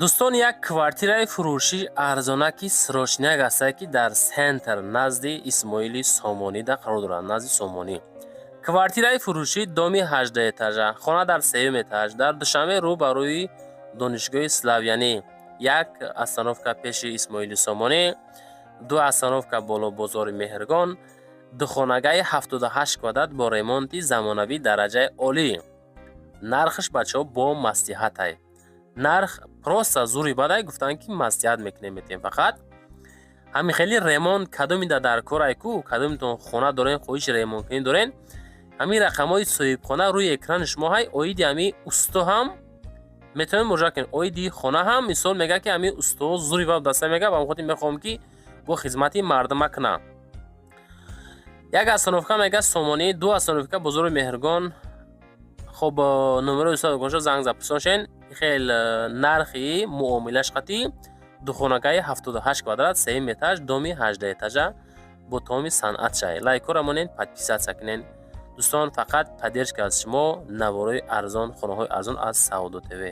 Дӯстон, як квартираи фурӯшӣ арзонаки срочняк ҳастае, ки дар центр, назди Исмоили Сомонида қарор дорад, назди Сомонӣ. Квартираи фурӯшӣ, доми ҳаждаэтажа, хона дар сеюм этаж, дар Душанбе, рӯ ба рӯи Донишгоҳи Славянӣ, як остановка пеши Исмоили Сомонӣ, ду остановка боло бозори Меҳргон. Духонагаи 78 квадрат бо ремонти замонавӣ дараҷаи олӣ. Нархаш, бачаҳо, бо маслиҳатай. Нарх просто зури бадай, гуфтанд, ки маслиҳат мекунем, метем. Фақат ҳамин хели ремонт кадомида дар корай ку, кадомитон хона дорен, хоҳиши ремонткунӣ дорен, ҳамин рақамҳои соҳибхона рӯи экрани шумо ҳай. Оиди ҳамин усто ҳам метавонед муроҷиат кунед, оиди хона ҳам. Мисол, мега, ки ҳамин усто зури бад даста мега, ба хотир мехоҳам, ки бо хизмати мардума кунам. Як остановка, мега, Сомонӣ, ду остановка бозори Меҳргон. Хоб, номерои устод гошо занг запурсон. Хел нархи муомилаш қатӣ. Духонагаи 78 квадрат, сеюм этаж, доми ҳаждаэтажа, бо тамоми санъат шай. Лайкора монед, подписаться кунед. Дӯстон, фақат поддержка аз шумо, наворои арзон, хонаҳои арзон аз Савдо ТВ.